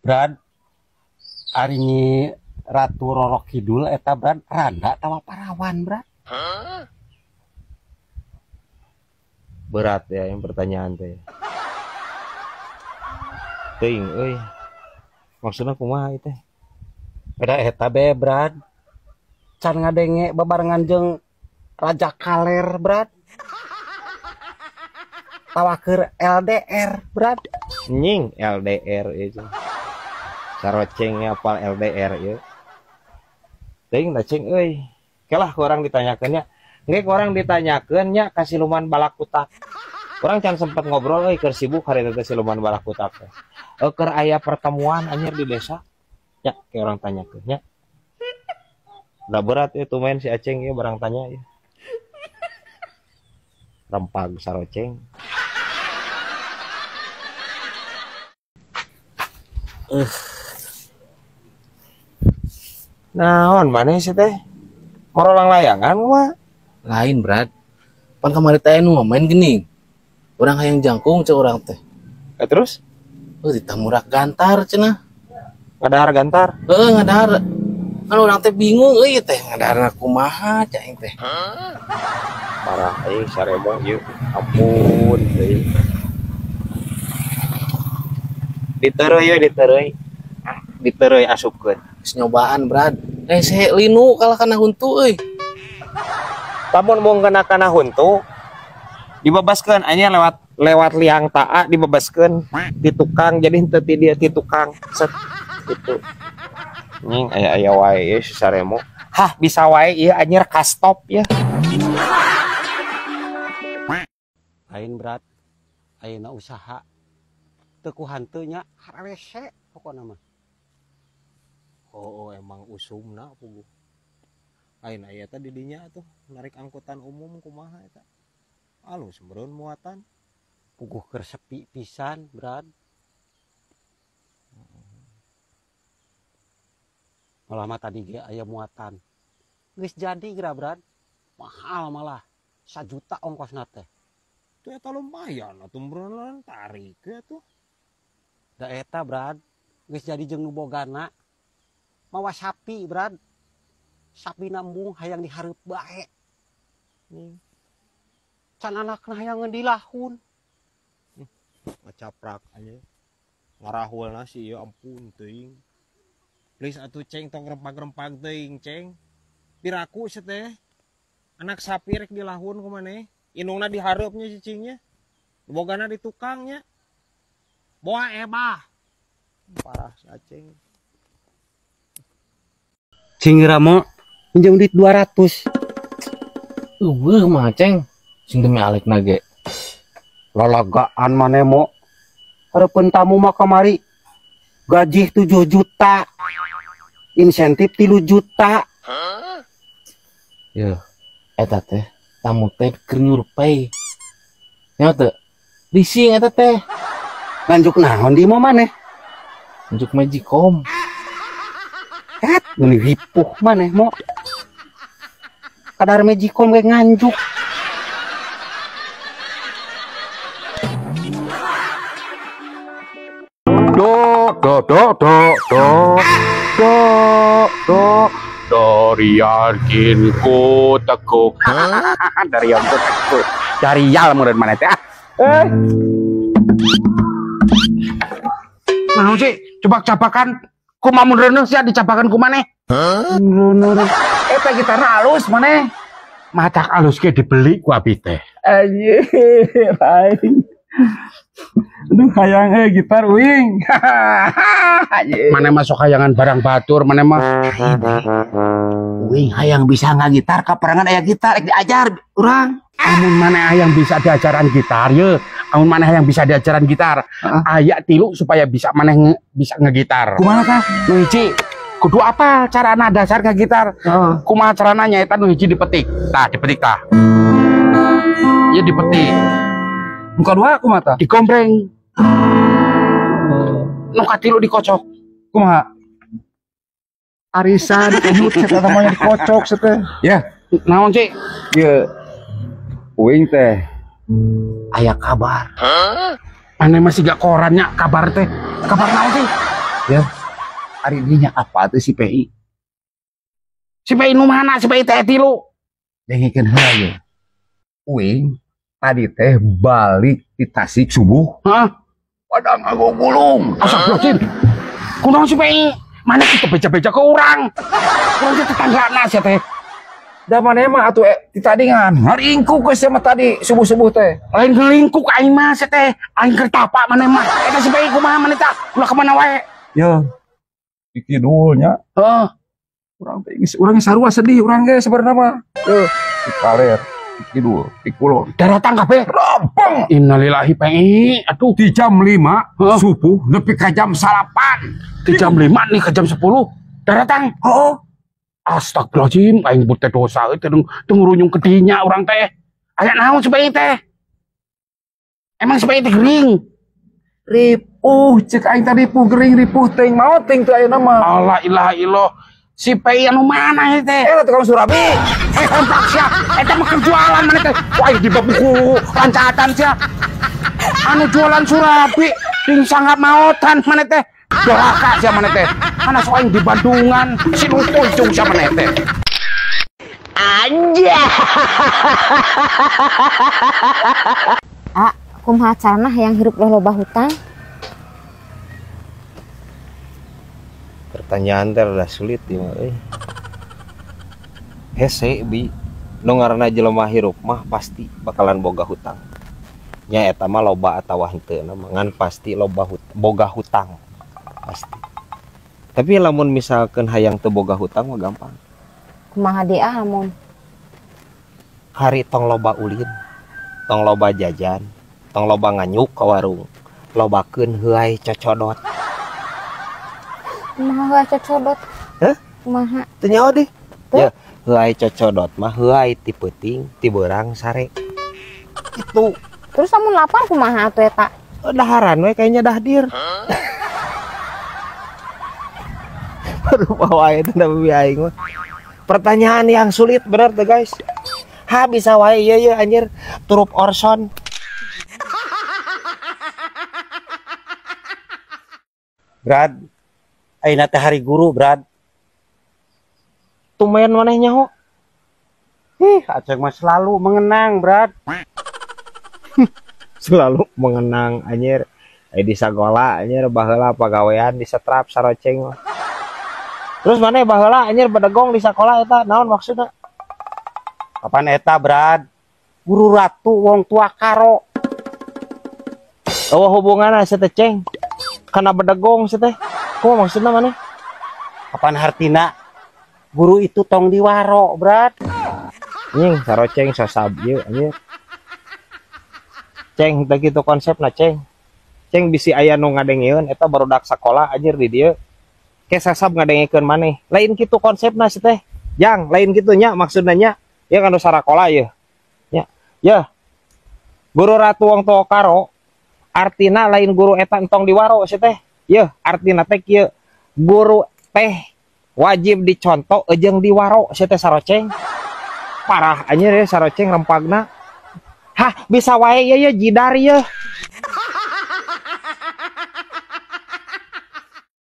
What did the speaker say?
Brad, ari Nyi Ratu Roro Kidul eta Brad randa tawa parawan, Brad? Berat ya yang pertanyaan teh. Teuing euy. Maksudna kumaha ieu teh? Beda eta be, Brad. Can ngadenge babarengan jeung Raja Kaler, Brad. Tawa keur LDR, Brad. Nying LDR itu. Saroceng apal LDR ieu. Teuing da ceng euy. Kelah ku urang ditanyakeun nya. Engke ku urang ditanyakeun nya ka siluman balakutak. Urang can sempet ngobrol euy keur sibuk hari teh siluman balakutak teh. Keur aya pertemuan anjir di desa. Ya, ke urang tanyakeun nya. Udah berat itu main si Aceng ya barang tanya ya. Rempag saroceng. Naon maneh sih teh? Morolang layangan mah. Lain, Brad. Pan kamari teh nu main geuning. Urang hayang jangkung cek urang teh. Terus? Oh, ditamurak gantar cenah. Ngadahar gantar? Heeh, ngadahar. Kan urang teh bingung euy teh ngadaharna kumaha cek aing teh. Parah euy saremo ieu. Ampun euy. Ditereuy euy, ditereuy. Ditereuy asupkeun. Geus nyobaan, Brad. Rese linu kalah kana huntu euy. Lamun mung kena kana huntu dibebaskeun anya lewat liang taa dibebaskeun di tukang jadi henteu ti dia ti tukang set gitu. Nying aya-aya wae ieu si saremo. Hah bisa wae ieu anjir kastop ya. Lain, Brad. Ayeuna usaha teu ku hanteu nya hararese pokona mah. Oh, emang usumna puguh. Ayeuna aya teh di dinya atuh narik angkutan umum kumaha eta. Alus meureun muatan. Puguh keur sepi pisan, Brad. Malah mah tadi ge aya muatan. Geus jadi geura, Brad. Mahal malah. 1 juta ongkosna teh. Tuh eta lumayan atuh meureun tarik ge atuh. Da eta, Brad. Geus jadi jeung nu bogana. Mawa sapi, Brad. Sapi nambung hayang dihareup bae. Can anakna hayang dilahun. Ngacaprak aja. Ngarahulna sih ya ampun teuing. Please atuh ceng tong rempag-rempag teuing ceng. Piraku sia teh. Anak sapi rek dilahun ku maneh. Indungna dihareupnya cicingnya. Bogana di tukangnya. Boa ebah. Parah si Aceng. Cing Ramo minjem duit 200. Eueuh mah Ceng. Sing demi alek nage. Lalagaan maneh mo. Hareupeun tamu mah kamari gaji 7 juta. Insentif 3 juta. Yeuh, eta teh tamu teh keur nyurpei. Nya teu? Bising eta teh. Nganjuk naon di imah maneh? Nganjuk magicom. Et, meuni ripuh maneh mo. Kadar magicom ge nganjuk. Do do do do do do do Dorian kinku tekuk. Dorian ku tekuk. Darial meureun maneh teh. Naon sih? Cebak-cabakan kumaha mun reuneuh sia dicabakan ku maneh? Reuneuh. Eta gitarna alus maneh. Matak alus ge dibeli ku abi teh. Anjir, aing. Aduh hayang gitar uing. Maneh mah sok hayangan barang batur maneh mah. Uing hayang bisa ngagitar kaparangan aya gitar rek diajar urang. Amun maneh hayang bisa diajaran gitar ye, amun maneh hayang bisa diajaran gitar, aya tilu supaya bisa maneh bisa ngegitar. Kumaha tah? Nu hiji kudu apa carana dasar ngegitar? Kumaha carana nyaeta nu hiji dipetik. Tah dipetik tah. Ieu dipetik. Nu kadua kumaha tah? Digombreng. Nu katilu dikocok. Kumaha? Arisan dikujut cet eta mah dikocok cet teh. Ya, naon sih? Ieu uing teh aya kabar. Aneh masih gak korannya kabar teh. Kabar naon sih? Ya. Ari dinya apa tuh si PI? Si PI nu mana? Si PI teh tilu. Dengekeun heula ye. Uing tadi teh balik di Tasik subuh. Hah? Padang ngagugulung. Astagfirullahaladzim. Kunaon si PI? Mana kita beja-beja ke urang? Urang teh tetanggana sia teh. Da maneh mah atuh ti tadingan. Ngaringkuk geus mah tadi subuh-subuh teh. Lain ngelingkuk aing mah sia teh. Aing keur tapa maneh mah. Eta si PI kumaha maneh tah? Ulah ka mana wae? Ya. Di kidulnya. Heeh. Urang teh geus urang sarua sedih urang ge sebenarnya mah. Heuh, di kaler, di kidul, di kulon. Daratang kabeh. Rompong. Innalillahi PI. Aduh, di jam 5 subuh nepi ka jam 9. Di jam 5 nih ke jam 10 daratang. Heeh. Astagfirullahaladzim, aing buat dosa euy teh ngurunyung kedinya urang teh. Aya naon si PI teh? Emang si PI teh gering? Ripuh, cek aing tadi ripuh gering ripuh teuing maot teuing teu ayeuna mah. Allah ilaha illallah. Si PI anu mana ieu teh? Eta tukang surabi. Kompak sia. Eta mah keur jualan maneh teh. Wah, di buku lancatan sia. Anu jualan surabi ding sangat maotan maneh teh. Doraka sia maneh teh. Mana sok aing di Bandungan, si lutuncung sia maneh teh. Anjay. Ah, kumaha carana hayang hirup loba hutang? Pertanyaan teh rada sulit ieu mah euy. Hese bi, nu ngaranna jelema hirup mah pasti bakalan boga hutang. Nya eta mah loba atawa henteu ngan pasti loba boga hutang. Pasti. Tapi lamun misalkan hayang teu boga hutang mah gampang. Kumaha deui ah lamun? Hari tong loba ulin, tong loba jajan, tong loba nganyuk ka warung, lobakeun heuay cocodot. Kumaha heuay cocodot? Hah? Kumaha? Teu nyaho deh. Ya, heuay cocodot mah heuay ti peuting, ti beurang sare. Itu. Terus lamun lapar kumaha atuh eta? Daharan we kayaknya dahdir. Baru bawa itu tapi aing mah. Pertanyaan yang sulit bener tuh guys. Ha bisa wae ieu ieu anjir turup Orson. Brad, ayeuna teh hari guru, Brad. Tumben maneh nyaho. Ih, aceng mah selalu mengenang, Brad. Selalu mengenang anjir. Di sagola anjir baheula pagawean di setrap saroceng mah. Terus maneh baheula anjir bedegong di sakola eta naon maksudna? Kapan eta, Brad? Guru ratu wong tua karo. Eueuh hubunganna sia teh ceng. Kana bedegong sia teh. Kumaha maksudna maneh? Kapan hartina guru itu tong diwaro, Brad? Nying saroceng sasab ieu anjir. Ceng teh kitu konsepna ceng. Ceng bisi aya nu ngadengeun eta barudak sakola anjir di dieu. Ke sasab ngadengekeun maneh. Lain kitu konsepna si teh. Jang, lain kitu nya maksudna nya. Ya kan sarakola ieu. Nya. Ya. Guru ratu wong tua karo artina lain guru eta entong diwaro si teh. Yeuh, artina teh kieu. Guru teh wajib dicontoh jeung diwaro si teh saroceng. Parah anjir ya saroceng rempagna. Hah, bisa wae ieu ye jidar ieu.